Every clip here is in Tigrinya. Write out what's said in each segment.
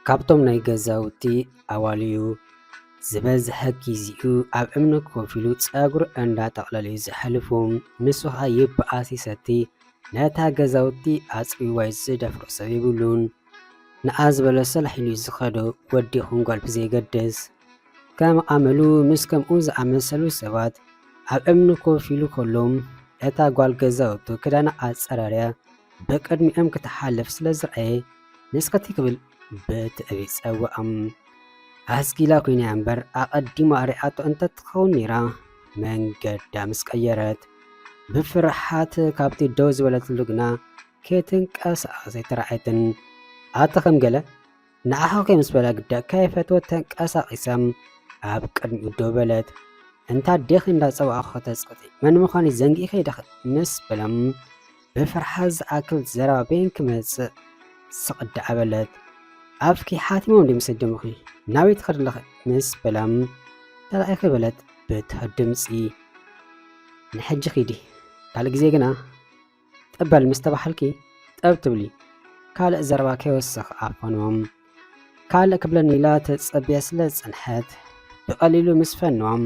ካብቶም ናይ ገዛውቲ ኣባልዩ ዝበዝሐ ጊዜኡ ኣብ እምኒ ኮፍ ኢሉ ጸጉሩ እንዳጠቕለለ እዩ ዘሕልፎ። ንሱ ኸኣ ይበኣስ ይሰቲ፣ ነታ ገዛውቲ ኣጽርይዋ እዩ ዝደፍሮ ሰብ የብሉን። ንኣ ዝበለ ሰላሕ ኢሉ እዩ ዝኸዶ፣ ወዲ ይኹን ጓል ብዘየገድስ። ከም ኣመሉ ምስ ከምኡ ዝኣመሰሉ ሰባት ኣብ እምኒ ኮፍ ኢሉ ከሎ፣ እታ ጓል ገዛውቱ ክዳና ኣጸራርያ ብቅድሚኦም ክትሓልፍ ስለ ዝረኣየ፣ "ንስኽቲ" ክብል ብትዕቢት ጸውዖም። ኣስጊላ ኮይና እያ እምበር፣ ኣቐዲማ ሪኣቶ እንተትኸውን ነይራ፣ መንገዳ ምስ ቀየረት፣ ብፍርሓት ካብቲ ደው ዝበለትሉ ግና ክትንቀሳቐስ ኣይተራእየትን። ኣታ ከም ገለ ንዓኻ ከይ ምስ በላ ግዳ ከይፈተወት ተንቀሳቒሳ ኣብ ቅድሚኡ ደው በለት። "እንታ ኣዴኺ እንዳጸዋዕኹ ከተጽቕጢ መን ምዃነይ ዘንጊዕኺ ዲኺ?" ምስ በላ ብፍርሓት ዝኣክል ዘረባ በይን ክመጽእ ስቕ ደኣ በለት። "ኣፍኪ ሓቲሞም ድዮም ሰደሙኺ? ናበይ ትኸዲ ኣለኺ?" ምስ በላ ተራኢኺ በለት ብትሑት ድምጺ። "ንሕጂ ኺዲ፣ ካልእ ግዜ ግና ጠበል ምስ ተባሃልኪ ጠብ ትብሊ፣ ካልእ ዘረባ ከይወሰኽ ኣፈንዎም። ካልእ ክብለኒ ኢላ ተጸብያ ስለ ዝጸንሐት፣ ብቐሊሉ ምስ ፈንዎም፣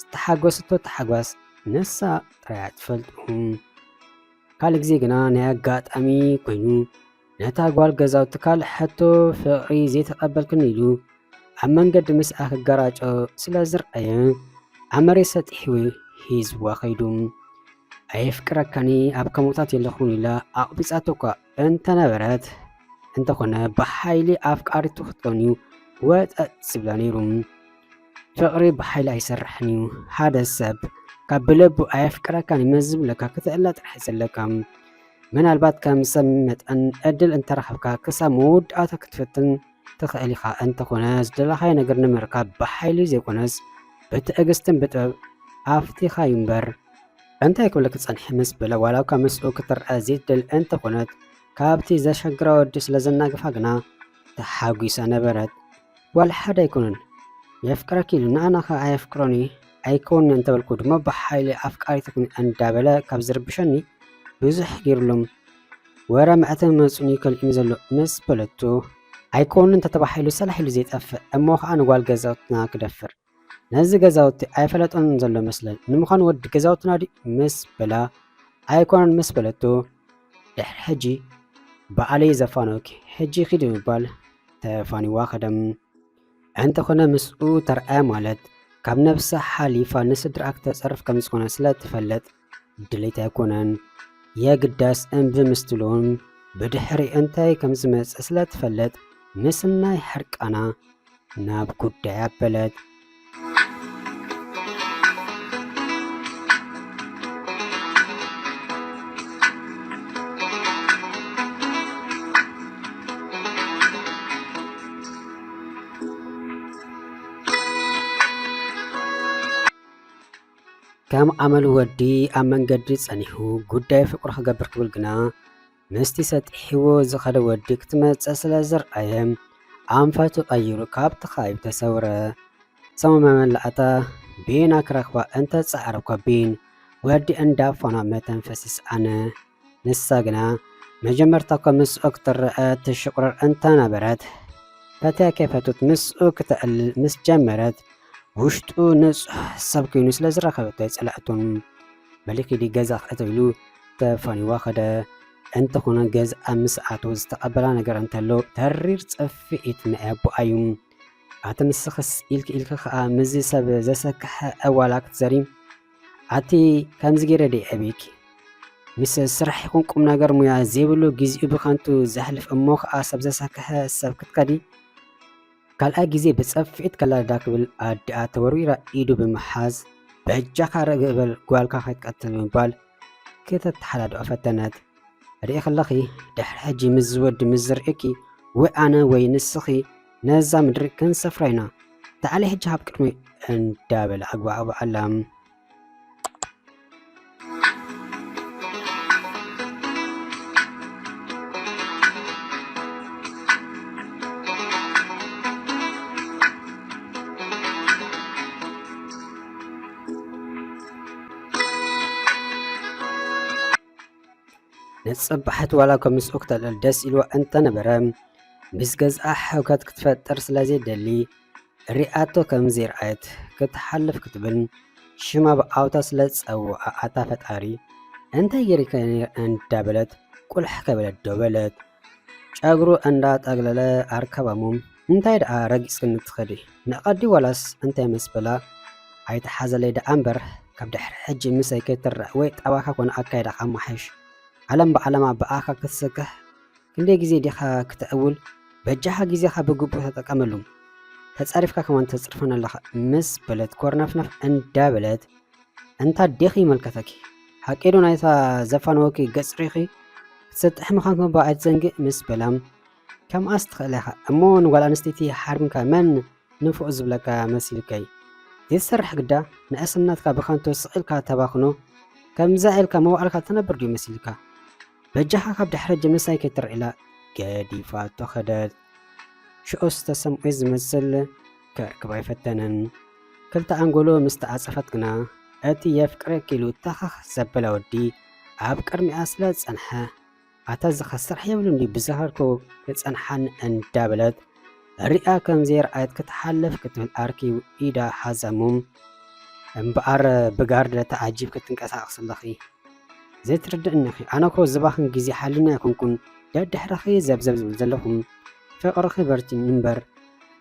ዝተሓጎሰቶ ታሕጓስ ንሳ ጥራይ እያ ትፈልጦ። ካልእ ግዜ ግና ናይ ኣጋጣሚ ኮይኑ፣ ነታ ጓል ገዛውቲ ካልእ ሕቶ ፍቕሪ ዘይተቐበልክኒ ኢሉ ኣብ መንገዲ ምስኣ ክገራጮ ስለ ዝረኣየ፣ ኣብ መሬት ሰጢሑ ሒዝዋ ከይዱ። "ኣየፍቅረካኒ ኣብ ከሞታት የለኹን" ኢላ ኣቕቢጻቶ እኳ እንተነበረት፣ እንተኾነ ብሓይሊ ኣፍቃሪቱ ክትኮን እዩ ወጠጥ ዝብላ ነይሩ። ፍቕሪ ብሓይሊ ኣይሰርሕን እዩ። ሓደ ሰብ ካብ ብልቡ "ኣየፍቅረካን" ምስ ዝብለካ ክትእለ ጥራሕ እዩ ዘለካ። ምናልባት ከም ሰብ መጠን ዕድል እንተረኸብካ ክሳብ መወዳእታ ክትፍትን ትኽእል ኢኻ። እንተኾነ ዝደለኻዮ ነገር ንምርካብ ብሓይሊ ዘይኮነስ ብትዕግስትን ብጥበብ ኣፍቲኻ እዩ እምበር። "እንታይ ክብለኪ ጸኒሐ?" ምስ በለ ዋላ እኳ ምስኡ ክትረኣ ዘይትደሊ እንተኾነት፣ ካብቲ ዘሸግራ ወዲ ስለ ዘናገፋ ግና ተሓጒሳ ነበረት። ዋላ ሓደ ኣይኮነን የፍቅረኪ ኢሉ፣ ንኣና ኸኣ ኣየፍቅሮን እዩ፣ ኣይከውንን እንተበልኩ ድማ ብሓይሊ ኣፍቃሪትኪ እንዳበለ ካብ ዝርብሸኒ ብዙሕ ገይሩሎም። ወረ መዕተብ መጹኒ ከልእኒ ዘሎ ምስ በለቶ፣ "ኣይከውንን እንተተባሂሉ ሰላሕ ኢሉ ዘይጠፍእ እሞ ኸኣ ንጓል ገዛውትና ክደፍር። ነዚ ገዛውቲ ኣይፈለጦን ዘሎ መስለል። ንምዃኑ ወዲ ገዛውትና ድዩ?" ምስ በላ፣ "ኣይኮነን" ምስ በለቶ፣ ድሕሪ ሕጂ ባዕለይ ዘፋነወኪ፣ ሕጂ ኺዲ ብምባል ተፋኒዋ ኸደ። እንተኾነ ምስኡ ተርኣያ ማለት ካብ ነብሳ ሓሊፋ ንስድራኣ ክተጸርፍ ከም ዝኾነ ስለ ትፈልጥ ድሌት ኣይኮነን። የግዳስ እምቢ ምስ ትብሎም ብድሕሪ እንታይ ከም ዝመጽእ ስለ ትፈልጥ ምስናይ ሕርቃና ናብ ጉዳይ ኣበለት። ከም ኣመሉ ወዲ ኣብ መንገዲ ጸኒሑ ጉዳይ ፍቕሩ ክገብር ክብል ግና ምስቲ ሰጢሕዎ ዝኸደ ወዲ ክትመጽእ ስለ ዝረኣየ ኣንፈቱ ቀይሩ ካብቲ ከባቢ ተሰውረ። ሰሙን መመላእታ ቤና ክረኽባ እንተጻዕረ እኳ ቤን ወዲ እንዳፋና መተንፈሲ ሰኣነ። ንሳ ግና መጀመርታ እኳ ምስኡ ክትረአ ትሽቑረር እንተነበረት፣ ፈትያ ከይፈትወት ምስኡ ክተዕልል ምስ ጀመረት፣ ውሽጡ ንጹሕ ሰብ ኮይኑ ስለ ዝረኸበቶ ኣይጸልዐቶን። በሊ ኪዲ ገዛ ክእተው ኢሉ ተፋኒዋ ከደ። እንተኾነ ገዝኣ ምስ ኣተወ ዝተቐበላ ነገር እንተሎ ተሪር ጽፍዒት ናይ ኣቦኣ እዩ። ኣቲ ንስኽስ ኢልኪ ኢልኪ ኸኣ ምስዚ ሰብ ዘሰክሐ ዕዋላ ክትዘሪ? ኣቲ ከምዚ ገይረ ድየ ኣዕብየኪ? ምስ ስራሕ ይኹን ቁም ነገር ሙያ ዘይብሉ ግዜኡ ብኸንቱ ዘሕልፍ እሞ ኸኣ ሰብ ዘሰክሐ ሰብ ክትከዲ? ካልኣይ ግዜ ብጸፍዒት ከላዳ ክብል ኣዲኣ ተወርዊራ ኢዱ ብምሓዝ፣ "በጃኻ ርግእ በል ጓልካ ከይትቀትል" ብምባል ከተተሓላድኦ ፈተነት። ርኢኺ ኣለኺ፣ ድሕሪ ሕጂ ምስዚ ወዲ ምስ ዝርእየኪ ወይ ኣነ ወይ ንስኺ ነዛ ምድሪ ክንሰፍራ ኢና። ተዓሊ ሕጂ ካብ ቅድመይ እንዳበለ ኣግባዕባዓላ። ንጽባሕት ዋላ እኳ ምስኡ ክተልዕል ደስ ኢልዋ እንተነበረ፣ ምስ ገዝኣ ሕውከት ክትፈጥር ስለ ዘይደሊ፣ ሪኣቶ ከም ዘይረኣየት ክትሓልፍ ክትብል ሽማ ብኣውታ ስለ ዝጸውዓ፣ ኣታ ፈጣሪ፣ እንታይ ገይረኪ ነይረ እንዳበለት ቁልሕ ከይበለት ደው በለት። ጨጉሩ እንዳጠግለለ ኣርከባሙ፣ እንታይ ደኣ ረጊጽክኒ ትኸዲ? ንቐዲ ዋላስ እንታይ ምስ በላ፣ ኣይትሓዘለይ ደኣ እምበር፣ ካብ ድሕሪ ሕጂ ምሳይ ከይትረእ ወይ ጠባይካ ኮነ ኣካይዳኻ ኣማሓይሽ። ዓለም ብዓለማ ብኣኻ ክትስክሕ ክንደይ ግዜ ዲኻ ክተዕውል? በጃኻ ግዜኻ ብግቡእ ተጠቀመሉ። ተጻሪፍካ ከማን ተጽርፈና ኣለኻ ምስ በለት ኮርነፍነፍ እንዳበለት፣ እንታ ዲኺ ይመልከተኪ? ሓቂ ዶ ናይታ ዘፋነወኪ ገጽ ሪኺ ክትሰጥሒ ምዃንኪ እባ ኣይትዘንግእ ምስ በላ፣ ከምኣስ ትኽእል ኢኻ እሞ ንጓል ኣንስተይቲ ሓርምካ መን ንፉዕ ዝብለካ መሲልከይ? ዘይትሰርሕ ግዳ ንእስነትካ ብኸንቱ ስቕ ኢልካ ተባኽኖ። ከምዛ ኢልካ መዋዕልካ ትነብር ድዩ መሲልካ? በጃኻ ካብ ድሕሪ ጅምሳይ ከይትርእ ኢላ ገዲፋቶ ኸደት። ሽዑስ ተሰምዑ ዝመስል ከርክብ ኣይፈተነን። ክልተ ኣንጎሎ ምስ ተዓጸፈት ግና፣ እቲ የፍቅረኪ ኢሉ ተኸኽ ዘበለ ወዲ ኣብ ቅድሚኣ ስለ ዝጸንሐ፣ ኣታ እዚ ኸ ስራሕ የብሉን ድዩ ብዝኸድኩ ክጸንሓኒ እንዳበለት፣ ሪኣ ከም ዘይረኣየት ክትሓልፍ ክትብል ኣርኪቡ ኢዳ ሓዛሙ። እምበኣር ብጋርድ ተዓጂብኪ ትንቀሳቐሲ ኣለኺ። ዘይትርድእኒ ኢኺ። ኣነ እኮ ዝባኽን ግዜ ሓሊኒ ኣይኮንኩን ደድሕረኺ ዘብዘብ ዝብል ዘለኹ። ፍቕርኺ በርቲኒ እምበር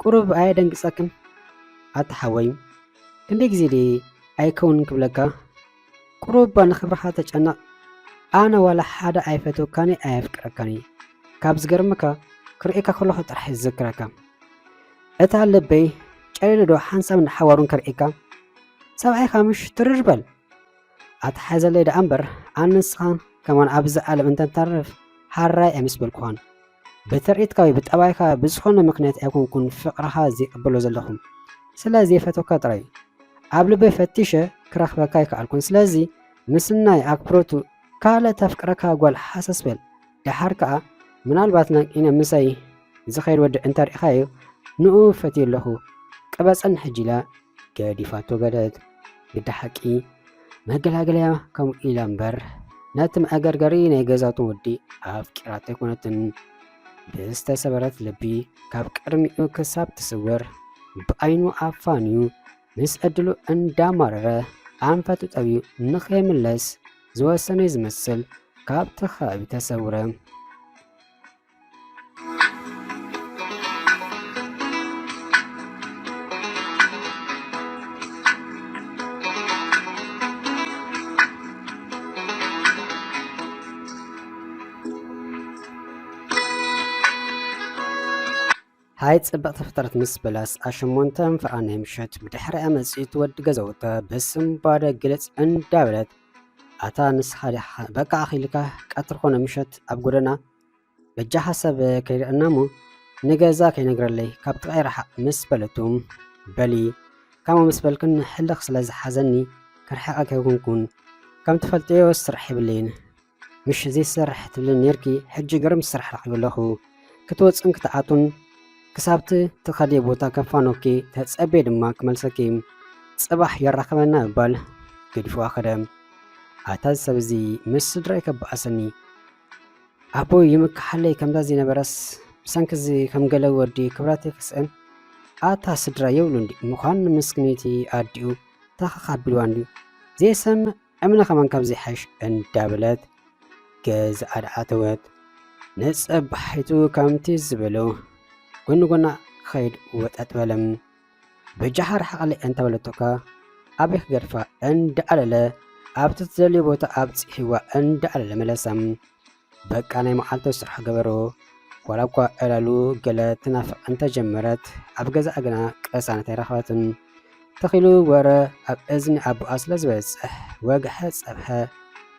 ቁሩብ ኣየደንግጸክን? ኣታ ሓወይ፣ ክንደይ ግዜ ድየ ኣይከውንን ክብለካ? ቁሩብ እባ ንኽብርኻ ተጨነቕ። ኣነ ዋላ ሓደ ኣይፈትወካን ኣየፍቅረካን። ካብ ዝገርመካ ክርእየካ ከለኹ ጥራሕ እየ ዝዝክረካ። እታ ልበይ ጨሊሉ ዶ ሓንሳብ ንሓዋሩን ከርእየካ? ሰብኣይኻ ምሽ ትርር በል። ኣትሓዘለይ ደኣ እምበር፣ ኣነ ንስኻ ከማን ኣብዚ ዓለም እንተንተርፍ፣ ሓራይ ኣይምስበልኩኻን። ብትርኢትካ ወይ ብጠባይካ ብዝኾነ ምኽንያት ኣይኮንኩን ፍቕርኻ ዘይቅበሎ ዘለኹ። ስለ ዘይፈትወካ ጥራይ። ኣብ ልበይ ፈቲሸ ክረኽበካ ኣይከኣልኩን። ስለዚ ምስናይ ኣክብሮቱ ካልእ ተፍቅረካ ጓል ሃሰስ በል። ደሓር ከኣ ምናልባት ናቂነ ምሳይ ዝኸይድ ወዲ እንተሪእኻዮ ንኡ ፈትየ ኣለኹ። ቅበጸኒ ሕጂ ኢላ ገዲፋቶ ገደት። ግዳ ሓቂ መገላገለያ ከምኡ ኢላ እምበር፣ ነቲ መኣገርገሪ ናይ ገዛቶም ወዲ ኣፍቂራቶ ኣይኮነትን። ብዝተሰበረት ልቢ ካብ ቅድሚኡ ክሳብ ትስወር፣ ብኣይኑ ኣፋንዩ ምስ ዕድሉ እንዳማረረ ኣንፈቱ ጠብዩ ንኸይምለስ ዝወሰነ ዝመስል ካብቲ ከባቢ ተሰውረ። ሃይ ጽብቕቲ ፍጥረት ምስ በላስ ኣሸሞንተ ፍርቓን ናይ ምሸት ብድሕሪኣ መጺኡ እቲ ወዲ ገዛውታ ብስንባደ ግልጽ እንዳበለት፣ ኣታ ንስኻ ዲኻ በቃ ኣኺልካ ቀትሪ ኮነ ምሸት ኣብ ጎደና በጃኻ ሰብ ከይርአና እሞ ንገዛ ከይነግረለይ ካብ ጥቓይ ርሓቕ ምስ በለቱ፣ በሊ ካሞ ምስ በልክን ሕልኽ ስለ ዝሓዘኒ ክርሕቐኪ ኣይኮንኩን። ከም ትፈልጥዮ ስራሕ የብለይን። ምሽ ዘይሰርሕ ትብልን ኔርኪ፣ ሕጂ ግርም ስራሕ ረኺበ ኣለኹ። ክትወጽን ክትኣቱን ክሳብቲ ትኸድዮ ቦታ ከፋኖኪ፣ ተጸብየ ድማ ክመልሰኪ። ጽባሕ የራኽበና ምባል ገዲፍዋ ከደ። ኣታ እዚ ሰብ እዚ ምስ ስድራይ ከባኣሰኒ። ኣቦይ ይምክሓለይ ከምዛ ዘይነበረስ ብሰንኪ እዚ ከም ገለ ወዲ ክብረተይ ክስእን። ኣታ ስድራ የብሉን ድዩ ምዃን ንምስክነይቲ ኣዲኡ ታኸኽ ኣቢልዋ እንድዩ። ዘይሰምዕ እምነ ከማን ካብ ዘይሓይሽ እንዳበለት ገዝኣ ደኣ ኣተወት። ንጸባሒቱ ከምቲ ዝበሎ ጎኒ ጎና ክኸይድ ወጠጥ በለ። በጃኻ ርሓቐለይ እንተበለቶ ከኣ ኣበይ ክገድፋ እንዳኣለለ ኣብቲ ትደልዮ ቦታ ኣብጺሕዋ እንዳኣለለ መለሳ። በቃ ናይ መዓልቱ ስራሕ ገበሮ። ዋላ እኳ ዕላሉ ገለ ትናፍቕ እንተጀመረት፣ ኣብ ገዛኣ ግና ቅሳነት ኣይረኸበትን። ተኺሉ ወረ ኣብ እዝኒ ኣቦኣ ስለ ዝበጽሕ፣ ወግሐ ጸብሐ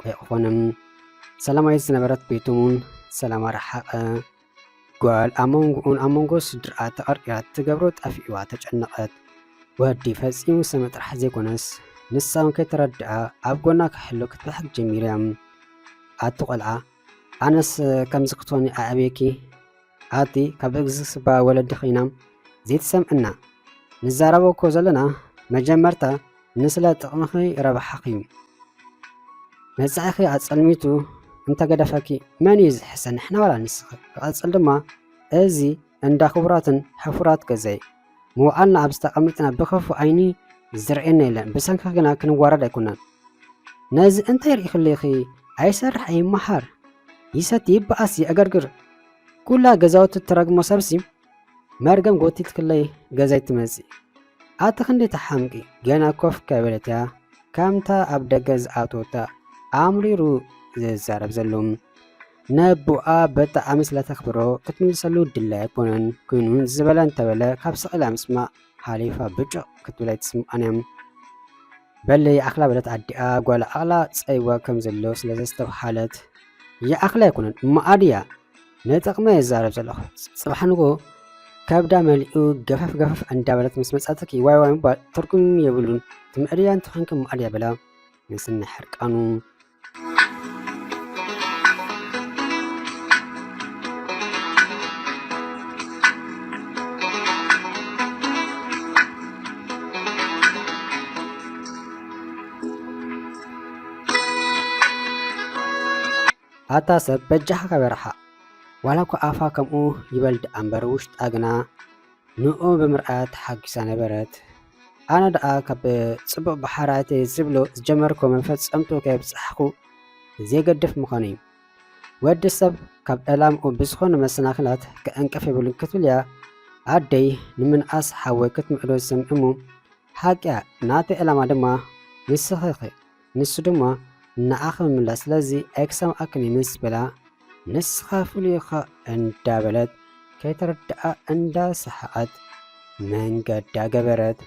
ቆይቑ ኮነ። ሰላማዊት ዝነበረት ቤቶም እውን ሰላማ ረሓቐ። ጓል ኣብ መንጎኡን ኣብ መንጎ ስድርኣ ተቐርቂራ ትገብሮ ጠፊእዋ ተጨነቐት። ወዲ ፈጺሙ ሰምዕ ጥራሕ ዘይኮነስ፣ ንሳ እውን ከይተረድኣ ኣብ ጎና ክሕሎ ክትብሕግ ጀሚራ። ኣቲ ቆልዓ፣ ኣነስ ከምዚ ክትኮኒ ኣዕብየኪ? ኣቲ ካብ እግዚ ስባ ወለዲ ኸይና ዘይትሰምዕና። ንዛረቦ እኮ ዘለና መጀመርታ ንስለ ጥቕምኺ ረብሓኺ እዩ። መጻኢኺ ኣጸልሚቱ እንተገደፈኪ መን እዩ ዝሕሰ? ንሕና ዋላ ንስኺ? ክቐጽል ድማ እዚ እንዳ ክቡራትን ሕፉራት ገዛይ ምውዓልና ኣብ ዝተቐመጥና ብኸፉ ዓይኒ ዝርእየና የለን። ብሰንኪ ግና ክንዋረድ ኣይኮናን። ነዚ እንታይ ርኢኽልኺ? ኣይሰርሕ ኣይመሃር፣ ይሰቲ ይበኣስ ይዕገርግር፣ ኩላ ገዛውቲ ትረግሞ ሰብሲ መርገም ጎቲትክለይ ገዛይ ትመጽእ። ኣቲ ክንደይ ተሓምቂ፣ ገና ኮፍ ከይበለት እያ ከምታ ኣብ ደገ ዝኣተወታ ኣምሪሩ ዝዛረብ ዘሎ። ነቦኣ ብጣዕሚ ስለ ተኽብሮ ክትምልሰሉ ድላይ ኣይኮነን። ኮይኑ ዝበለ እንተበለ ካብ ስቕ ኢላ ምስማዕ ሓሊፋ ብጭቕ ክትብል ኣይትስምዖን እያ። በሊ ይኣኽላ በለት ኣዲኣ፣ ጓላ ዓቕላ ጸይዋ ከም ዘሎ ስለ ዘስተብሃለት። ይኣኽላ ኣይኮነን፣ እሞ ኣድያ ንጥቕመ ይዛረብ ዘለኹ። ጽባሕ ንጎ ከብዳ መሊኡ ገፈፍ ገፈፍ እንዳበለት ምስ መጻትኪ ዋይ ዋይ ምባል ትርጉም የብሉን። ትምዕድያ እንተኾንኪ እሞ ኣድያ በላ ምስና ሕርቃኑ። ኣታ ሰብ በጃኻ ከበርሓ። ዋላ እኳ ኣፋ ከምኡ ይበል ደኣ እምበር ውሽጣ ግና ንኡ ብምርኣያ ተሓጒሳ ነበረት። ኣነ ደኣ ካብ ጽቡቕ ብሓራይተይ ዝብሎ ዝጀመርኮ መፈጸምትኡ ከየብጻሕኩ ዘየገድፍ ምዃኑ እዩ። ወዲ ሰብ ካብ ዕላምኡ ብዝኾነ መሰናኽላት ክዕንቀፍ የብሉን ክትብል እያ ኣደይ ንምንኣስ ሓወይ ክትምዕዶ ዝሰምዕ እሞ ሓቅያ ናተይ ዕላማ ድማ ንስኺ ኢኺ፣ ንሱ ድማ ንዓኺ ምምላስ፣ ስለዚ ኣይክሰምዓክን እዩ ምስ በላ ንስኻ ፍሉይ ኢኻ እንዳበለት ከይተረድኣ እንዳሰሓቐት መንገዳ ገበረት።